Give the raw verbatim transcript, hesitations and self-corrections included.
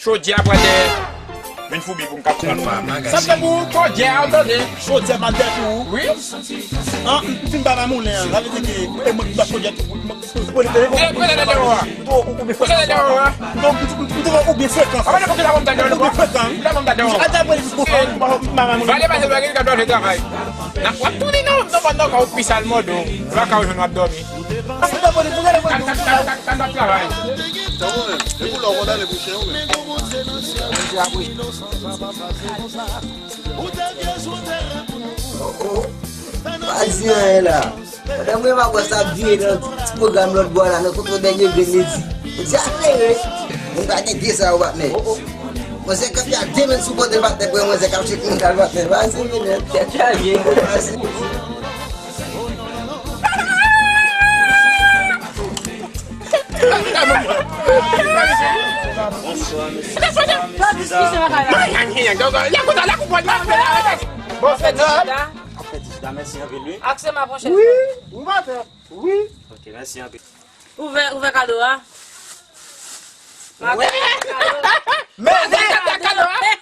Chodyè a pral dèyè. Vin foubi pou m ka pran. Sa fè pou chodyè a, tande. Chodyè mal fè pou ou. Wi. An, m fin ba mamoulen an. Sa vle di ke e mwen ki ba chodyè tou. Ou byen frekan. Ou byen frekan. Ou byen frekan. Vale pase bagay ka dòmi travay. N ap, w ap tounen nan, nan, nan, nan, ou pi sal mòd ou. Ou pa ka jwenn w ap dòmi. Kal, kal, kal, kal, kal, kal, travay. Oh, oh. Pa di anyen la. Pandan mwen pa wè sa ap vire nan ti pwogram lòt bò la, nan kote dènye grenn li di. Ou di a klere. Mwen pa gen de sa yo patnè. Mwen se kanpe a de men sou kote patnè, pou mwen se kap chik moun kal patnè. Pa di mwen men. Tèt chaje. Bonswa, mesye. Bon fèt, chita. Ap fè chita, mèsi anpil, wi. Aksè ma pwonchèn. Wi, wi, patnè. Wi. Ok, mèsi anpil. Ouvè, ouvè kado a. Ouvè kado a. Men, men, men, kado a.